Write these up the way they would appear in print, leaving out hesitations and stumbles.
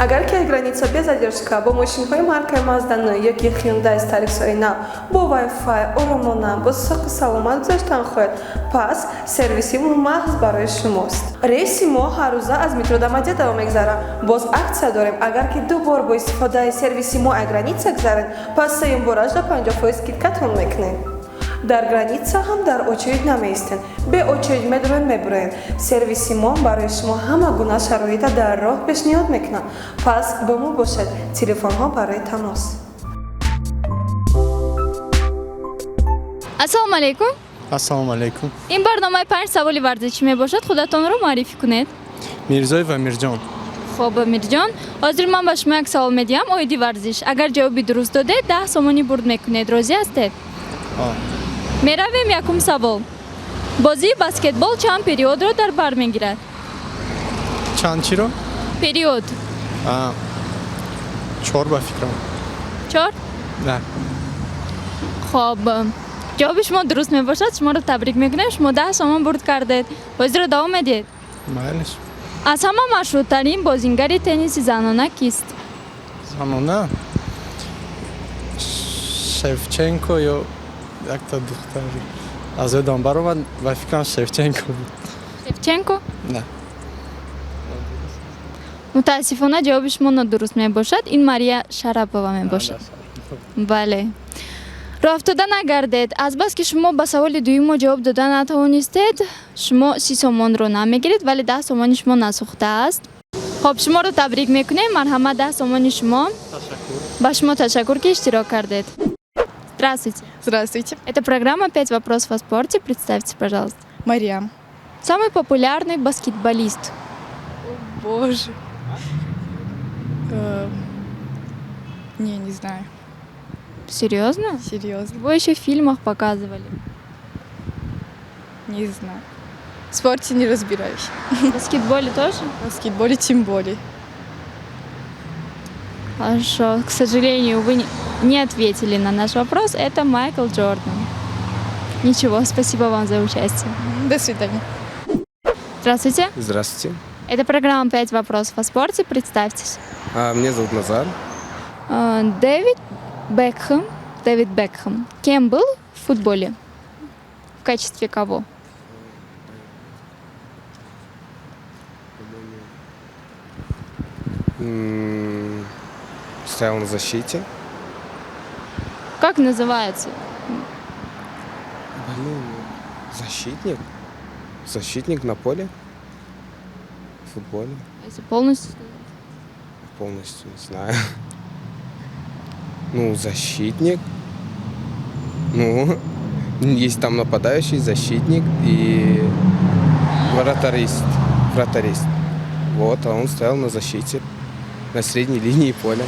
Агар ки граница без задержка бо мошинҳои маркаи Мазда 9 ёки Hyundai Стариксҳои нав бо Wi-Fi оромона, бо соқу саломат гузаштан хоҳед, пас сервиси мо маҳз барои шумост. Рейси мо ҳаррӯза аз метро Домодедово мегзарад. Боз аксия дорем: агар ки ду бор бо истифодаи сервиси мо ай граница гузаред, пас сеюм боражда 50% скидкатон мекунем. Дар граница ҳам дар очередь намеистед, бе очередь медуроед, мебуроед. Сервиси мо барои шумо ҳама гуна шароита дар роҳ пешниҳод мекунад. Пас бо мо бошед. Телефонҳо барои тамос. Ассалому алайкум. Ассалому алайкум. Ин барномаи панҷ саволи варзишӣ мебошад. Худатонро муаррифӣ кунед. Мирзоев Амирҷон. Хоб, Амирҷон, ҳозир ман ба шумо як савол медиҳам оиди варзиш. Агар ҷавоби дуруст додед, 10 сомонӣ бурд мекунед. Розӣ ҳастед? О. Меравем, якум савол: бозии баскетбол чанд периодро дар бар мегирад? Чанд чиро? Период. А, чор ба фикрам. Чор? Да. Хоб, ҷавоби шумо дуруст мебошад. Шуморо табрик мекунем, шумо 10 сомон бурд кардед. Бозиро давом медиҳед? Майлиш. Аз ҳама машҳуртарин бозингари тенниси занона кист? Занона? Шевченко ё якта духтари аз ёдам баромад, ба фикрам, Шевченко буд. Шевченко? Да. Мутаассифона, ҷавоби шумо нодуруст мебошад. Ин Мария Шарапова мебошад. Бале. Роҳафтода нагардед. Азбаски шумо ба саволи дуюм мо ҷавоб дода натавонистед, шумо 30 сомонро намегиред, вале 10 сомони шумо насӯхтааст. Хоб, шуморо табрик мекунем. Марҳамат, 10 сомони шумо. Ба шумо ташаккур, ки иштирок кардед. Здравствуйте. Здравствуйте. Это программа «Пять вопросов о спорте». Представьте, пожалуйста. Мариам. Самый популярный баскетболист? Боже. Не, не знаю. Серьезно? Серьезно. Его еще в фильмах показывали. Не знаю. В спорте не разбираюсь. В баскетболе тоже? В баскетболе тем более. Хорошо. К сожалению, вы не ответили на наш вопрос. Это Майкл Джордан. Ничего, спасибо вам за участие. До свидания. Здравствуйте. Здравствуйте. Это программа «Пять вопросов о спорте». Представьтесь. Меня зовут Назар. Дэвид Бекхэм. Дэвид Бекхэм. Кем был в футболе? В качестве кого? Стоял на защите. Как называется? Блин, защитник? Защитник на поле? В футболе? Если полностью сказать. Полностью не знаю. Ну, защитник. Ну, есть там нападающий, защитник и вратарист. Вратарист. Вот, а он стоял на защите, на средней линии поля.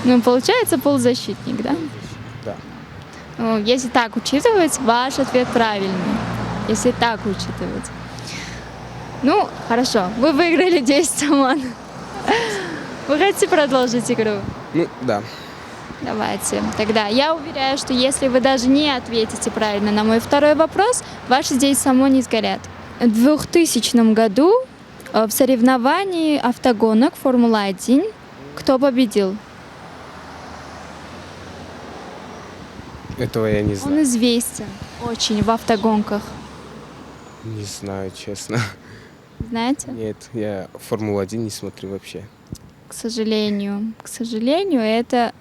Ну, получается, полузащитник, да? Да. Ну, если так учитывать, ваш ответ правильный. Если так учитывать. Ну, хорошо. Вы выиграли 10 сомон. Вы хотите продолжить игру? Ну, да. Давайте. Тогда я уверяю, что если вы даже не ответите правильно на мой второй вопрос, ваши 10 сомон не сгорят. В 2000 году в соревновании автогонок Формула-1 кто победил? Этого я не Он знаю. Известен очень в автогонках. Не знаю, честно. Знаете? Нет, я Формулу-1 не смотрю вообще. К сожалению, это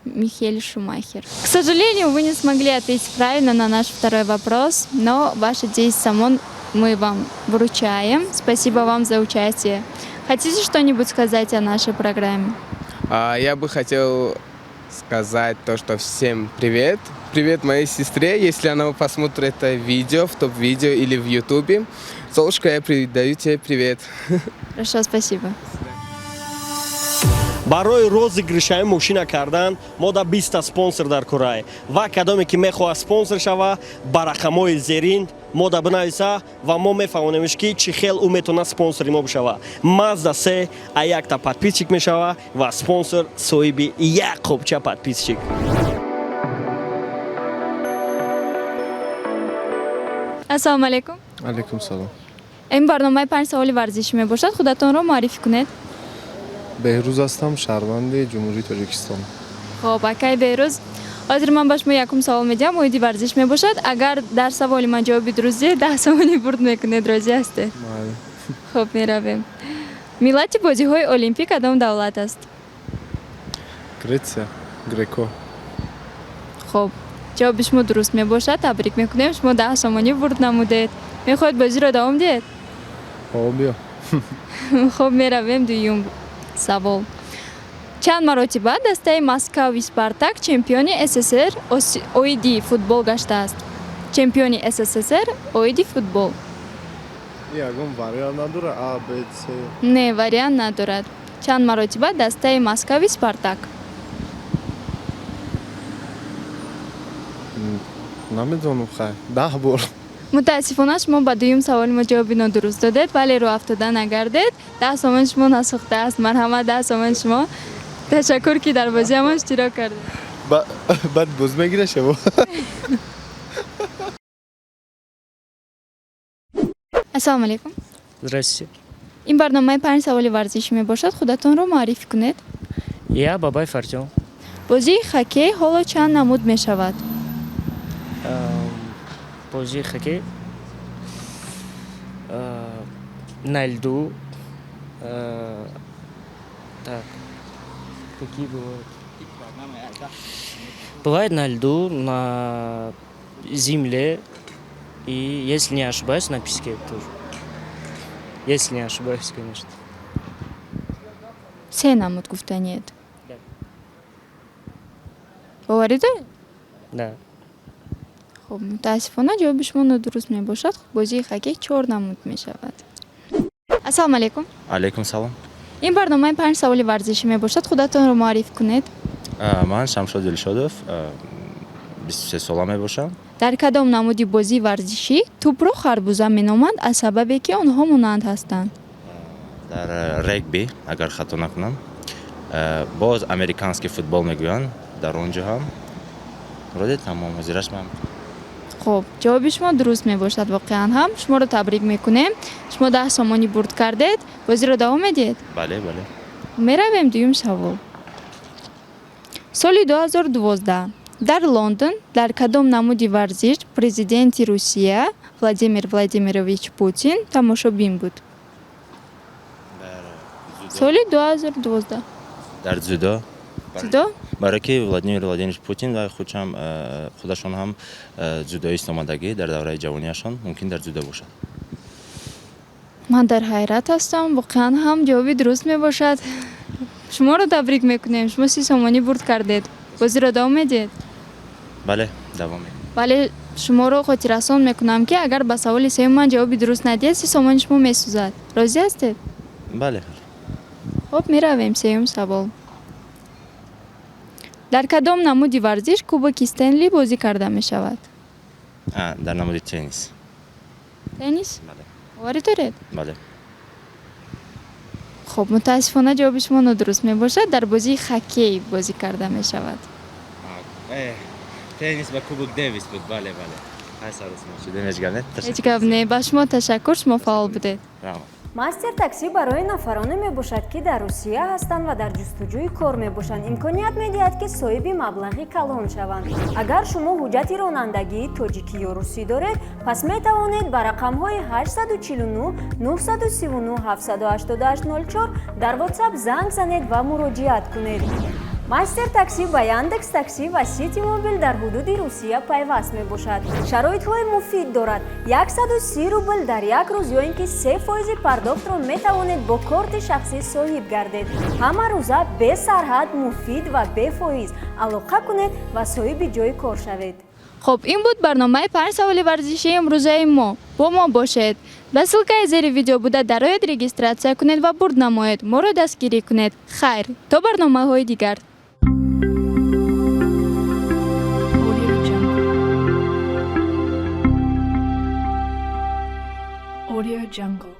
Михель Шумахер. К сожалению, вы не смогли ответить правильно на наш второй вопрос, но ваши 10 сомон мы вам вручаем. Спасибо вам за участие. Хотите что-нибудь сказать о нашей программе? Я бы хотел сказать то, что всем привет. Привет моей сестре, если она посмотрит это видео в топ-видео или в Ютубе. Золушка, я передаю тебе привет. Хорошо, спасибо. Барои розыгрышаи мошина кардан мо да 20 спонсор дар курай ва кадоме ки мехоҳад спонсор шава, ба рақамҳои зерин мо да бинависа ва мо мефаҳмонемш, ки чӣ хел ӯ метавонад спонсори мо бишава. Мазда се а якта подписчик мешава ва спонсор соҳиби як қопча подписчик. Ассалому алайкум. Алейкум салом. Ин барномаи панҷ саволи варзишӣ мебошад. Худатонро муаррифӣ кунед. Беҳрӯз ҳастам, шаҳрванди Ҷумҳурии Тоҷикистон. Хоб, акай Беҳрӯз, ҳозир ман ба шумо якум савол медиҳам, оиди варзиш мебошад. Агар дар саволи ман ҷавоби дуруст диҳед, 10 сомонӣ бурд мекунед. Розӣ ҳастед? Майли. Хоб, меравем. Миллати бозиҳои олимпӣ кадом давлат аст? Гретсия, греко. Хоб, ҷавоби шумо дуруст мебошад. Табрик мекунем, шумо 10 сомонӣ бурд намудед. Мехоҳед бозиро давом диҳед? Хоб, биё. Хоб, меравем дуюм савол. Чанд маротиба дастаи Москави Спартак чемпиони СССР оиди футбол гаштааст? Чемпиони СССР оиди футбол. Ягон вариант надора, а, б, с? Не, вариант надорад. Чанд маротиба дастаи Москави Спартак? Намедонам, хай, 10 бор. Мутаассифона, шумо ба дуюм саволи мо ҷавоби нодуруст додед, вале рӯҳафтода нагардед, 10 сомони шумо насӯхтааст. Марҳамат, 10 сомони шумо. Ташаккур, ки дар бозиамон иштирок кардед. Баъд боз мегира шаво. Ассалому алайкум. Здравствуйте. Ин барномаи панҷ саволи варзишӣ мебошад. Худатонро муаррифӣ кунед. Я Бабаев Артем. Бозии хоккей ҳоло чанд намуд мешавад? Бозии хоккей на льду. Так, какие бывают? Бывает на льду, на земле и, если не ошибаюсь, на песке тоже. Если не ошибаюсь, конечно. Се намуд гуфтаниед? Да. Боварӣ доред? Да. Хуб, мутаассифона, ҷавоби шумо нодуруст мебошад. Бозии хоккей чор намуд мешавад. Ассалому алайкум. Алайкум салом. Ин барномаи панҷ саволи варзишӣ мебошад. Худатонро муаррифӣ кунед. Ман Шамшод Дилшодов, 23 сола мебошам. Дар кадом намуди бозии варзишӣ тӯбро харбуза меноманд, аз сабабе ки онҳо монанд ҳастанд? Дар регби, агар хато накунам. Боз американский футбол мегӯянд, дар он ҷо ҳам вроде. Тамом, ҳозираш ман. Хуб, ҷавоби шумо дуруст мебошад. Воқеан ҳам шуморо табрик мекунем, шумо 10 сомонӣ бурд кардед. Бозиро давом медиҳед? Бале. Меравем дуюм савол. Соли 2012 дар Лондон дар кадом намуди варзиш президенти Русия Владимир Владимирович Путин тамошобин буд? Соли 2012. Дар дзюдо. Дзюдо? Барое ки Владимир Владимирович Путин ва худшам худашон ҳам дзюдоист омадагӣ дар давраи ҷавонияшон, мумкин дар дзюдо бошад. Ман дар ҳайрат ҳастам. Воқеан ҳам ҷавоби дуруст мебошад. Шуморо табрик мекунем, шумо 30 сомонӣ бурд кардед. Бозиро давом медиҳед? Бале, давом медиҳем. Вале шуморо хотиррасон мекунам, ки агар ба саволи сеюм ман ҷавоби дуруст надиҳед, 30 сомони шумо месӯзад. Розӣ ҳастед? Бале. Хуб, меравем сеюм савол. Дар кадом намуди варзиш Кубоки Стенли бозӣ карда мешавад? Дар намуди теннис. Теннис? Бале. Боварӣ доред? Бале. Хуб, мутаассифона, ҷавоби шумо нодуруст мебошад. Дар бозии хоккей бозӣ карда мешавад. Теннис ба Кубок Дэвис буд, бале. Ҳеҷ гап не. Ҳеҷ гап не. Ба шумо ташаккур, шумо фаъол будед. Раҳмат. Мастер таксӣ барои нафароне мебошад, ки дар Русия ҳастанд ва дар ҷустуҷӯи кор мебошанд. Имконият медиҳад, ки соҳиби маблағи калон шаванд. Агар шумо ҳуҷҷати ронандагии тоҷикӣ ё русӣ доред, пас метавонед ба рақамҳои 849 939 788 04 дар WhatsApp занг занед ва муроҷиат кунед. Мастер таксӣ ба Яндекс Таксӣ ва Сити Мобил дар ҳудуди Русия пайваст мебошад. Шароитҳои муфид дорад: 130 рубл дар як рӯз ё ин ки 3 фоизи пардохтро метавонед бо корти шахсӣ соҳиб гардед. Ҳама рӯза, бесарҳад, муфид ва бефоиз. Алоқа кунед ва соҳиби ҷои кор шавед. Хуб, ин буд барномаи панҷ саволи варзишии имрӯзаи мо. Бо мо бошед. Ба ссылкаи зери видео буда дароед, регистрация кунед ва бурд намоед. Моро дастгирӣ кунед. Хайр, то барномаҳои дигар. Audio Jungle. Audio Jungle.